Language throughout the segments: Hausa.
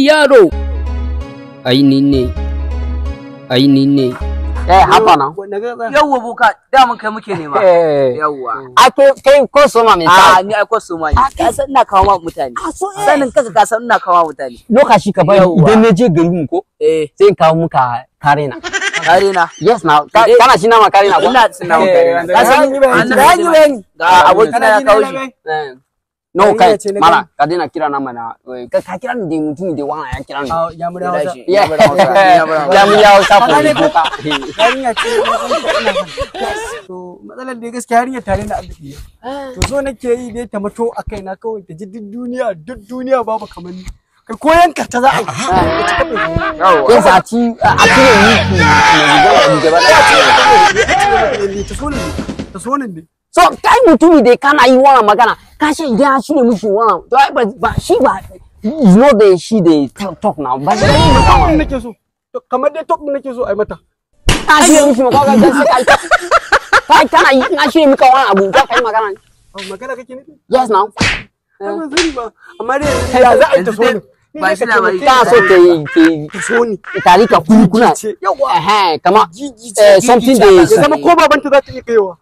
Kai yaro. Ai ni ne. Ai ni ne. Eh, haba na. Yawwa boka, daman kai muke nema. Yawwa. A kai ko soma mai A ni ai ko soma ne. Ka san ina kawo ma mutane. Sanin kanka ka san ina kawo ma mutane. Lokaci ka bari idan na je garin mu ko? Eh. Sai in kawo muka karena. Karena. Yes na. Kana shi nama karena ko? Ina cin nama karena. Ka san bayani. Ga abokina ya kawo shi. No kai mala ka daina kira na mana ka kira ni da mutum da wannan ya kira ni. Ya mu da Hausa. Ya mu ya Hausa ko boka. Yarinya ce to matsalar da gaskiya yarinya tare da arziki. To so nake yi dai ta mato a kaina kawai ta ji duk duniya babu kamar ni. Kai ko yanka ta za a yi. Yau za a ci a cire miki mai gaba da. Ta so ne. So kai mutumi da kana yi wannan magana ka ce idan ya shirye mishi wannan to ai ba shi ba is not the she dey talk now ba shi ne nake so kamar dai talk nake so ai mata ka shirye mishi magana dan sai kai kai kana yi na shirye mika wannan abu ka kai magana magana kake nufi yes now ba zan ba amma dai ya za a yi ta so ne ba shi labari ta so ta yi ta so ni tare ka kuna yawa eh kama something dey zama ko babanta za ta iya kaiwa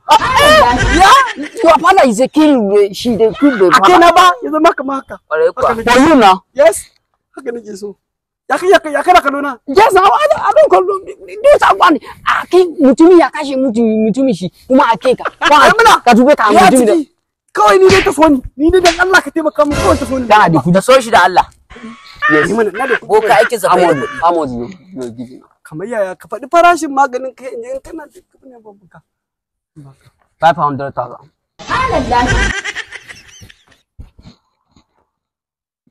yeah your father is a kill she dey kill the father na ba ya zama kamar haka for you now yes haka nake so ya kai ya kana kallo na yes now I don't kallo this one a kai mutumi ya kashe mutumi shi kuma a kai ka ka dube ka mutumi da kawai ni dai ta so ni ni dai dan Allah ka taimaka min kawai ta so ni kana da kudi ta so shi da Allah yes boka aikin sa bai da kuɗi how much you give me kamar yaya ka faɗi farashin maganin kai in kana da kuɗi ne babu ka 500,000.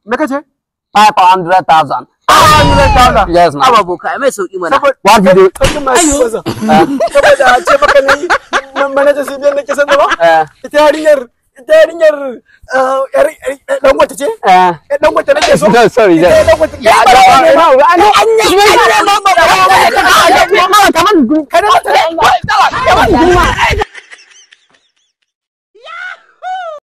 Me kace? 500,000. 500,000. Yes, ma'am. Aba boka mai sauki mana. What did you? Saboda ce maka ne manajan CBN nake son zama? Ita yarinyar Dangote ce? Dangote nake so. No, sorry. Dangote. Ya, no, no, no.